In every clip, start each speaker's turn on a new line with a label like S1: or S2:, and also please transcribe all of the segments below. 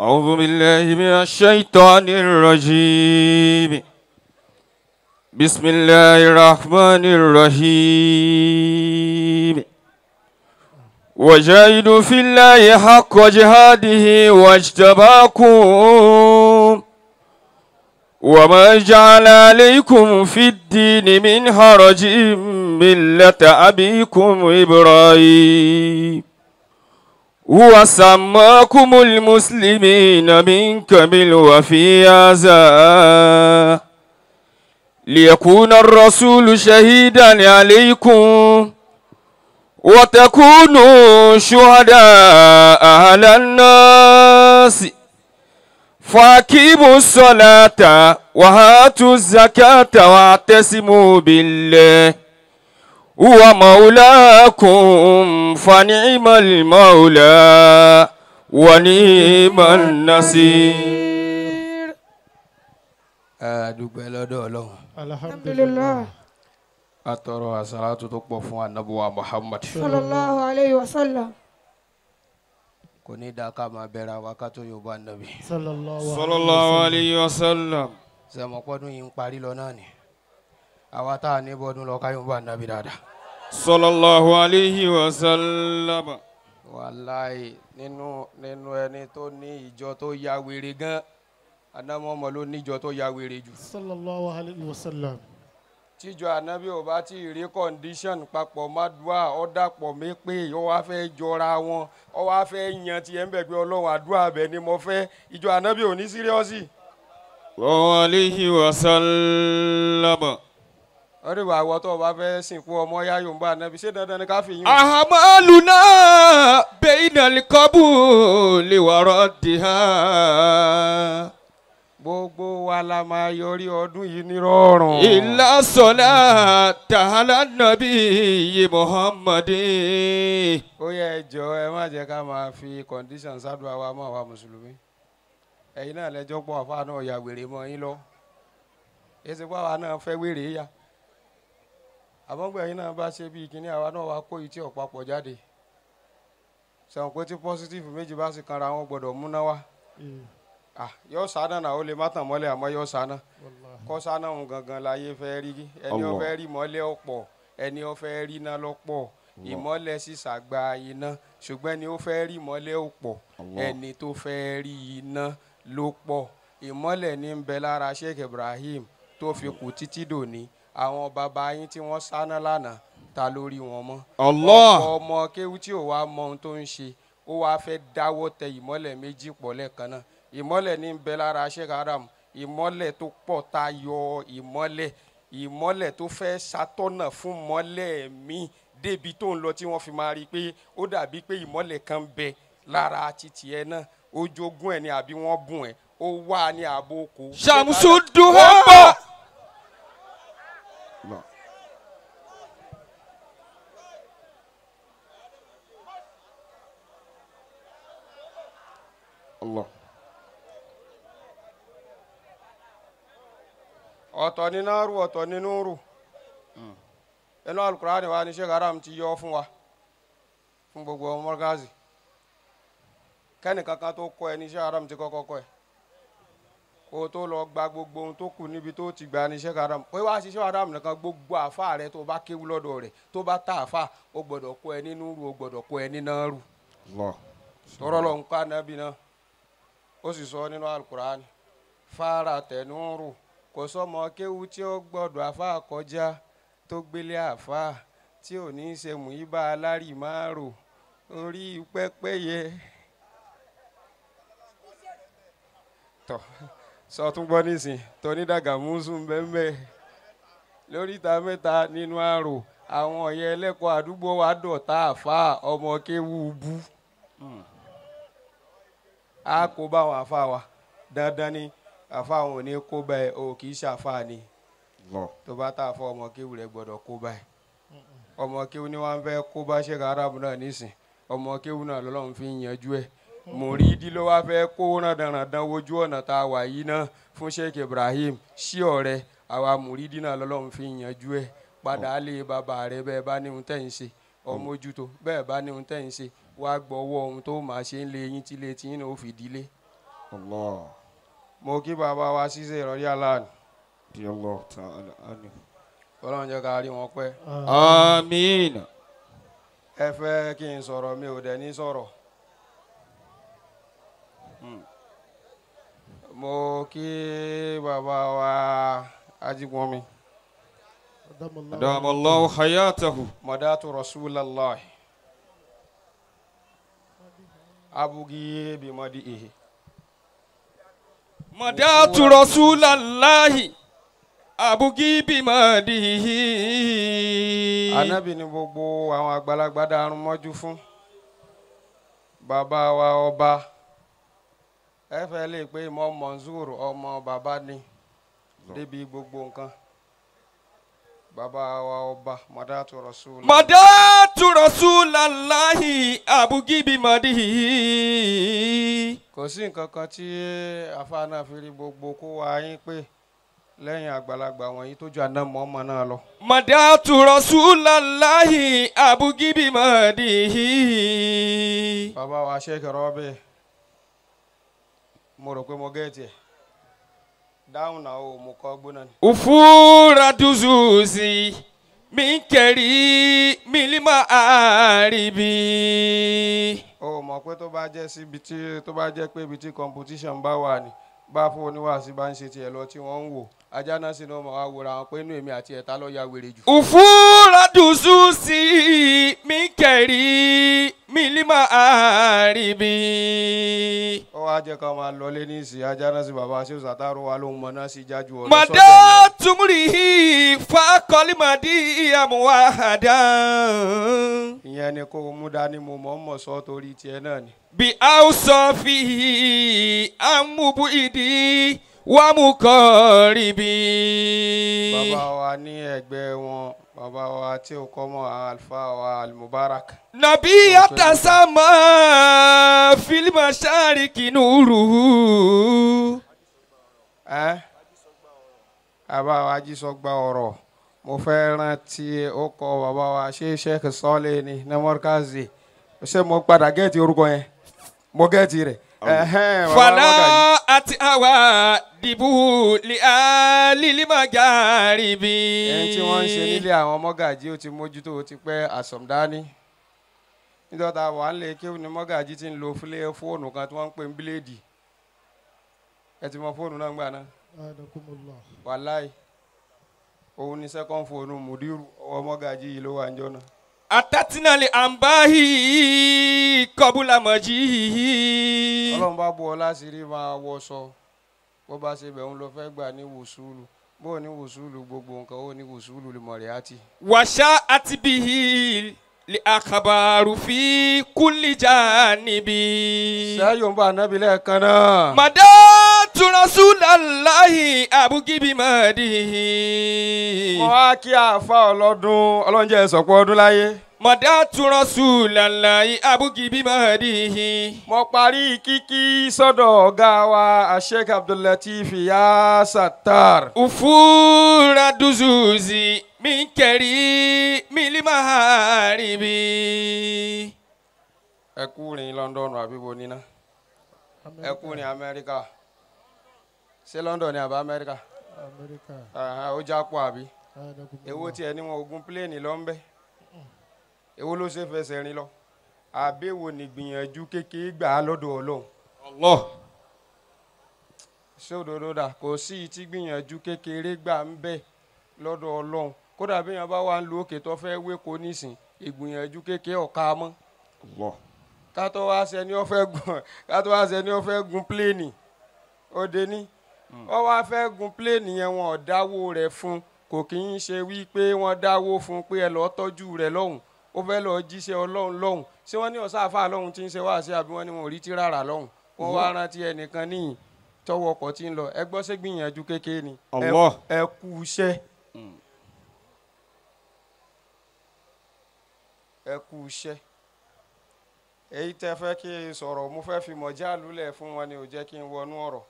S1: أعوذ بالله من الشيطان الرجيم. بسم الله الرحمن الرحيم. وجاهدوا في الله حق جهاده واجتباكم وما جعل عليكم في الدين من حرج ملة أبيكم إبراهيم هو سماكم المسلمين من قبل وفي هذا ليكون الرسول شهيدا عليكم وتكونوا شهداء على الناس فأقيموا الصلاة وآتوا الزكاة واعتصموا بالله هو مولاكم فنعم المولى ونعم النصير.
S2: Adúpẹ́ lọ́dọ̀ Ọlọ́run.
S3: Alhamdulillah.
S2: Atọrọ àsàlátù tó pọ̀ fún Ànábì wa Muhammad
S3: sallallahu alayhi wa sallam.
S2: Kò ní dáa ká máa bẹ̀rẹ̀ wa ká tó Yorùbá Ànábì
S1: sallallahu alayhi wa sallam.
S2: Sẹ̀mọ̀pọ́dún yìí ń parí lọ náà ni àwa tá a ní bọ́dún lọ ká Yorùbá Ànábì dáadáa.
S1: Sallallahu alayhi wa sallam.
S2: Wàláì nínú ẹni tó ní ìjọ tó ya wèrè gan, Ànábì ọmọ ló níjọ tó ya wèrè jù.
S4: Sallallahu alayhi wa sallam.
S2: Tíjọ Ànábì ò bá tí ì rí condition papọ̀ mádùá ọ̀dàpọ̀ mi pé ó wá fẹ́ jọra wọn, ó wá fẹ́ yan tiẹ̀ ń bẹ̀ pé Ọlọ́run àdúrà bẹ̀ ni mo fẹ́, ìjọ Ànábì ò ní síríọ́sì.
S1: Sallallahu alayhi wa sallam.
S2: Ọdún ìwà àwọ̀ tó o bá fẹ́ sìnkú ọmọ yá Yorùbá Ànábì ṣé dandan ni ká fi yín.
S1: Ahmaluna bainal qabuli wa raddiha.
S2: Gbogbo wa la máa yọrí ọdún yìí nírọ̀rùn.
S1: Illa salata ala nabiyyi Muhammadin.
S2: Ó yẹ ẹ jọ̀ọ́ ẹ má jẹ́ ká máa fi condition sádùá wa mọ́ àwa mùsùlùmí. Ẹ̀yin náà lẹ́jọ́ pọ̀ àfa náà ya wèrè mọ́ yín lọ. Èsì pé àwa náà fẹ́ wèrè yá. Àmọ́gbẹ̀ ẹ̀yin náà bá ṣe bíi kíní àwa náà wá kó ìtí ọ̀pápọ̀ jáde. Sẹ̀wọ̀n pé tí positive méjì bá sì kanra wọn gbọ́dọ̀ múná wá. Yóò sáná náà ó lè má tàn mọ́lẹ̀ àmọ́ yóò sáná kọ́ sáná òun gangan láyé fẹ́ rí ẹni ó fẹ́ rí mọ́lẹ̀ ọ̀pọ̀ ẹni ó fẹ́ rí iná lọ́pọ̀ ìmọ́lẹ̀ sì ṣàgbà iná ṣùgbọ́n ẹni ó fẹ́ rí mọ́lẹ̀ ọ̀pọ̀ ẹni tó fẹ́ rí iná ló pọ̀ ìmọ́lẹ̀ ní ń bẹ lára Sheikh Ibrahim tó fi kù títí dòní àwọn bàbá yín tí wọ́n sáná lánàá ta lórí wọn mọ́ ọ̀pọ̀ ọmọ kéwú tí ò wá mọ ohun tó ń ṣe ó wá fẹ́ dáwọ́ tẹ ìmọ́lẹ̀ méjì pọ̀ lẹ́ẹ̀kan náà ìmọ́lẹ̀ ní ń bẹ lára Sheikh Adam ìmọ́lẹ̀ tó pọ̀ tayọ ìmọ́lẹ̀ ìmọ́lẹ̀ tó fẹ́ ṣàtọ̀nà fún mọ́lẹ̀ mi débi tó ń lọ tí wọ́n fi máa rí i pé ó dàbí pé ìmọ́lẹ̀ kan bẹ lára títì ẹ náà ó jogún ẹ ní àbí wọ́n bùn ẹ ó wà ní ààbò kò.
S1: Shamsu duha. Allah.
S2: Ọ̀tọ̀ ní náírù ọ̀tọ̀ ní núrù inú alukurani wa ni Sheikh Adam ti yọ fún wa fún gbogbo ọmọ Gazi kẹ́ni kankan tó kọ́ ẹ ní Sheikh Adam ti kọ́kọ́ kọ́ ẹ kó o tó lọ gba gbogbo ohun tó kù níbi tó ti gba ní Sheikh Adam pé wá sí Sheikh Adam nìkan gbogbo àfa rẹ tó bá kéwú lọ́dọ̀ rẹ tó bá tá àfa ó gbọ́dọ̀ kọ́ ẹ ní núrù ó gbọ́dọ̀ kọ́ ẹ ní náírù tọrọ lọ nǹkan Ànábì náà ó sì sọ nínú alukurani fara tẹnúrù kò sọmọ kéwu tí ó gbọ́dọ̀ àfa kọjá tó gbélé àfa tí ò ní í ṣe mùíbá alárì máa rò orí pẹ́pẹ́yẹ. Tọ sọ tún gbọ́ nísìn tónídàgà mùsùn bẹ́ẹ̀ lóríta mẹ́ta nínú àrò àwọn ọ̀yẹ́ ẹlẹ́kọ̀ọ́ àdúgbò wa dọ̀tá àfa ọmọ kéwu bú. A kò bá àwọn àfa wa dandan ni àfa àwọn ò ní kó báyìí o kì í ṣàfa ni tó bá tá a fọ ọmọ kéwù rẹ gbọ́dọ̀ kó báyìí ọmọ kéwù ni wọ́n fẹ́ kó bá Sheikh Arab náà nísìn ọmọ kéwù náà lọ́lọ́run fi ń yanjú ẹ̀ mùrídìí ló wá fẹ́ kó rándanrandan wojú ọ̀nà tá a wà yìí náà fún Sheikh Ibrahim sí ọ̀rẹ́ àwa mùrídìí náà lọ́lọ́run fi ń yanjú ẹ̀ padà lé bàbá rẹ bẹ́ẹ̀ bá ní ohun tẹ́ ń ṣe ọmọ ojútó bẹ́ẹ̀ bá ní ohun tẹ́ ń ṣe wá gbọ́wọ́ ohun tó máa ṣe ń lé yín tí lé tí yín náà ó fi dílé.
S1: Allah.
S2: Mo kí bàbá wa ṣíṣe ìrọ̀lẹ́ aláàánú.
S1: Allah ta'ala anhu.
S2: Ọlọ́run jẹ́ ká rí wọn pẹ́.
S1: Àmín.
S2: Ẹ fẹ́ kí n sọ̀rọ̀ mi ò dẹ̀ ní sọ̀rọ̀. Mo kí bàbá wa Ajígbọ́nmi.
S1: Adamallahu hayatahu.
S2: Madatu Rasulallah. Abugi bimadi ihi.
S1: Madatu Rasulallahi. Abugi bimadihi.
S2: Ànábì ni gbogbo àwọn àgbàlagbà dàrún mọ́jú fún. Bàbá wa ọba. Ẹ fẹ́ lè pé Imam Mansour ọmọ bàbá ni débi gbogbo nǹkan. Bàbá wa ọba Madatu Rasulullah.
S1: Madatu Rasulallahi abugi bimadihi.
S2: Kò sí nǹkan kan tí àfáà náà fi rí gbogbo kó wa yín pé lẹ́yìn àgbàlagbà wọ̀nyí tó ju àná mọ́ ọmọ náà lọ.
S1: Madatu Rasulallahi abugi bimadihi.
S2: Bàbá wa Sheikh Rabi, mo rò pé mo gẹ́ẹ̀tì ẹ̀ dáhùn náà o mo kọ́ gbóná ni.
S1: Ufura duzuzi minkeri milima aribi.
S2: O mọ̀ pé tó bá jẹ́ síbi tí tó bá jẹ́ pé ibi tí competition bá wà ní bá fún oníwàásí bá ń ṣe tiẹ̀ lọ tí wọ́n ń wò ajá náà sì ní ọmọ wa wòra wọn pé inú èmi àti ẹ̀ta ló ya wèrè jù.
S1: Ufura duzuzi minkeri milima aribi.
S2: Ó wá jẹ́ ká máa lọlé ní ìsìn ajá náà sí bàbá ṣé òṣàtàrò wa ló ń mọ náà sí jájú ọ̀rọ̀ sọ́dọ̀.
S1: Màdá tumurihi fakọ́límàdí àmúwádà.
S2: Ìyẹn ni kó o mú dání mo mọ̀ ń mọ̀ sọ́ torí tiẹ̀ náà ni.
S1: Bí a ó sọ fi amúbú ìdí wàá mú kọ́ ríbi.
S2: Bàbá wa ní ẹgbẹ́ wọn, bàbá wa tí ó kọ́ mọ́ àlùfáà wa Al-Mubarak.
S1: Nàbí àtàsámà fílímù sárìkì nùrù.
S2: Ẹ́ bàbá wa Ajísọ̀gbà ọ̀rọ̀ mo fẹ́ rántí ó kọ bàbá wa ṣé Sheikh Sọ́lé ni ní Mọ́rkazì ṣé mo padà gẹ́ẹ̀tì orúkọ yẹn mo gẹ́ẹ̀tì rẹ̀.
S1: Fàlà àti àwa dìbò lè alílímàgàrí bí.
S2: Ẹni tí wọ́n ń ṣe nílé àwọn mọ́gàjí ó ti mójútó ó ti pẹ́ àsọ̀mdání. Nítorí wà ń lè kí ni mọ́gàjí ti ń lo fóònù kan tí wọ́n ń pè ní bíléèdì. Ẹ ti mọ fóònù náà gbà náà. Wàláì òun ni second fóònù mùdírù ọwọ́ mọ́gàjí yìí ló wà ń jọ náà.
S1: Atatinali ambahi kọbula mọ̀jì.
S2: Ọlọ́run bá bu ọ láṣìírí máa wọṣọ bó bá ṣe bẹ̀ ń lọ fẹ́ gbà ní wùsùlù bó ní wùsùlù gbogbo nǹkan ó ní wùsùlù lè mọ̀rẹ́ àti.
S1: Wàṣà àti bihi lè àkàbàrù fi kúlìjà níbi.
S2: Ṣé yóò ń bá anábì lẹ́ẹ̀kan náà?
S1: Màdá Rasulallahi abugibi madihi.
S2: Mo wá kí àáfà ọlọ́dún ọlọ́run jẹ́ ìsọ̀pọ̀ ọdún láyé.
S1: Mọ̀dátù Rasulallahi abugibi madihi.
S2: Mo parí kíkí sọ́dọ̀ ọ̀gá wa Sheikh Abdullateef Ya Sattar.
S1: Ufura duzuzi minkeri milimaharibi.
S2: Ẹ kú rìn London àbí bo níná? Ẹ kú rìn Amẹ́ríkà. Ṣé London ni àbá Amẹ́ríkà?
S4: Amẹ́ríkà.
S2: Ó já pọ̀ àbí? Èwo tiẹ̀ ni wọn ogun pílẹ̀nì lọ ń bẹ́? Èwo ló ṣe fẹsẹ̀ rìn lọ? Àbẹ̀wò ni gbìyànjú kékeré gbà á lọ́dọ̀ Ọlọ́run.
S1: Allah.
S2: Ṣé òdodo dà? Kò sí ti gbìyànjú kékeré gbà ń bẹ́ lọ́dọ̀ Ọlọ́run. Kódà bí yẹn bá wà ń lu òkè tó fẹ́ wé ko nísìn, ìgbìyànjú kékeré ọ̀ka mọ́.
S1: Allah.
S2: Ká tó wá ṣe ni ó fẹ́ gun pílẹ̀nì. Ó dé ní. Ó wá fẹ́ gun pílẹ̀nì yẹn wọn ò dáwó rẹ̀ fún kò kì í ṣe wípé wọ́n dáwó fún pé ẹ lọ́ọ́ tọ́jú rẹ̀ lọ́hùn ó fẹ́ lọ́ọ́ jíṣẹ́ Ọlọ́run lọ́hùn ṣé wọ́n ní ọ̀sán àfa lọ́hùn tí ń ṣe wáàsí àbí wọ́n ní wọn ò rí tírara lọ́hùn wọ́n wá rántí ẹnìkan níyìn tọwọ́ ọkọ̀ tí ń lọ ẹ gbọ́ ṣé gbìyànjú kékeré ni ẹ kú iṣẹ́ ẹ kú iṣẹ́ èyí tẹ́ fẹ́ kí n sọ̀rọ̀ mo fẹ́ fi mọ̀já lulẹ̀ fún wọn ni ò jẹ́ kí n wọnú ọ̀rọ̀.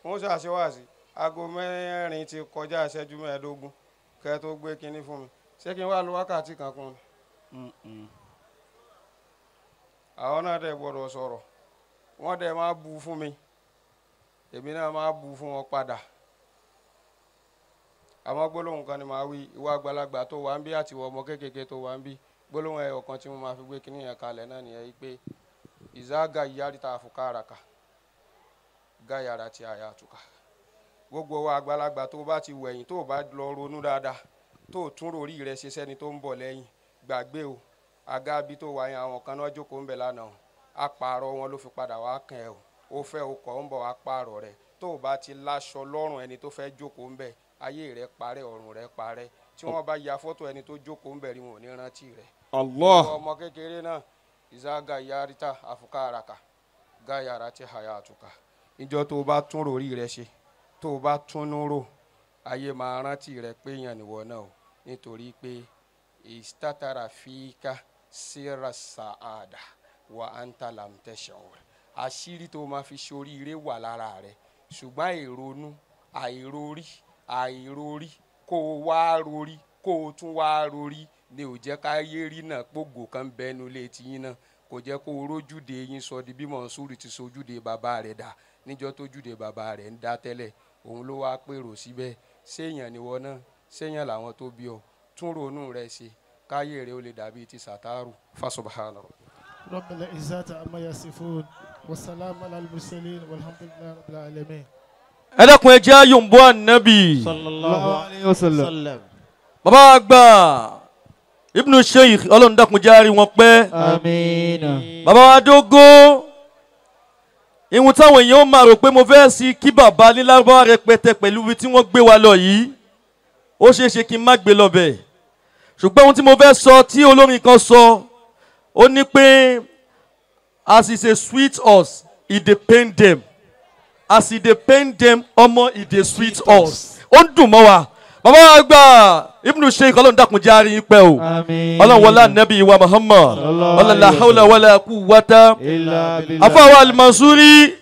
S2: Wọ́n ṣàṣewàṣì aago 4 ti kọjá ìṣẹ́jú 25 kẹ́ tó gbé kinní fún mi ṣé kí n wá lo wákàtí kan kún ni. Àwọn náà dẹ̀ gbọ́dọ̀ sọ̀rọ̀. Wọ́n dẹ̀ máa bu fún mi, èmi náà máa bu fún wọn padà. Àmọ́ gbólóhùn kan ni màá wí, ìwọ àgbàlagbà tó wà ń bí àti ìwọ ọmọ kéékèèké tó wà ń bí, gbólóhùn ẹyọ kan tí mo máa fi gbé kíní yẹn kalẹ̀ náà nìyẹn pé ìzága ìyáríta àfukáraka gáyàrá ti àyà àtúkà. Gbogbo wa àgbàlagbà tó bá ti wẹ̀yìn tó bá lọ ronú dáadáa tó tún ròrí rẹ ṣe sẹ́ni tó ń bọ̀ lẹ́yìn, gbàgbé o. Àga bí tó wà yẹn àwọn kan náà jókòó ń bẹ̀ lánàá o, apààrọ̀ wọn ló fi padà wá kàn ẹ́ o, ó fẹ́ o kọ̀ ń bọ̀ wá pààrọ̀ rẹ̀. Tó o bá ti láṣọ lọ́rùn ẹni tó fẹ́ jókòó ń bẹ̀, ayé rẹ parẹ́, ọ̀run rẹ parẹ́. Tí wọ́n bá ya fọ́tò ẹni tó jókòó ń bẹ̀ rí, wọn ò ní rántí rẹ̀.
S1: Allah.
S2: Ọmọ kékeré náà ìzága ìyáríta àfukáraka gáyàrá ti àyà àtúkà. Ìjọ tó o bá tún ròrí rẹ ṣe, tó o bá túnú rò, ayé máa rántí rẹ pé èèyàn nìwọ náà o, nítorí pé ìsítátara fíkà síra sàádà wà á ń ta làmtẹ̀sán rẹ̀. Àṣírí tó o máa fi ṣoríire wà lára rẹ, ṣùgbọ́n àìronú, àìrorí, àìrorí, kó o wá rorí, kó o tún wá rorí ni ò jẹ́ ká yé rí náà gbogbo kan bẹnu létí yín náà, kò jẹ́ kó o rójúde yín sọ di bí Mọ̀nsúrù ti sojúde bàbá rẹ̀ dà níjọ́ tójúde bàbá rẹ̀ ń dá tẹ́lẹ̀, òun ló wá pèrò síbẹ̀. Séèyàn níwọ náà, séèyàn làwọn tó bí ọ, tún ronú rẹ ṣe káyé rẹ ó lè dàbí ti Sàtárù. Fasubhana
S4: Rabbil izzati amma yasifun wasalamu ala al-mursalin walhamdulillahi rabbil alamin.
S1: Ẹ dákun, ẹ jẹ́ àyòǹbó ànábì.
S5: Sallallahu alayhi wa sallam.
S1: Bàbá àgbà Ibnu Sheikh, Ọlọ́run dákun jẹ́ àárí wọn pẹ́.
S5: Àmín.
S1: Bàbá wa dógó, ìhun táwọn èèyàn ó máa rò pé mo fẹ́ sí kí bàbá ní Lárúbáwá rẹpẹtẹ pẹ̀lú ibi tí wọ́n gbé wa lọ yìí, ó ṣeé ṣe kí n má gbé lọ bẹ̀. Ṣùgbọ́n ohun tí mo fẹ́ sọ tí olórin kan sọ, ó ní pé as e dey sweet us, e dey pain them. As e dey pain them, ọmọ, e dey sweet us. Ó ń dùn mọ́ wa. Bàbá wa gbà Ibnu Sheikh, Ọlọ́run dákun jẹ́ àárín pẹ́ o.
S5: Àmín.
S1: Ọlọ́run wọlé ànábì wa Muhammad.
S5: Sallallahu
S1: Ọlọ́run la hawla wala quwwata.
S5: illa billah.
S1: Afáwa Al-Mansuri.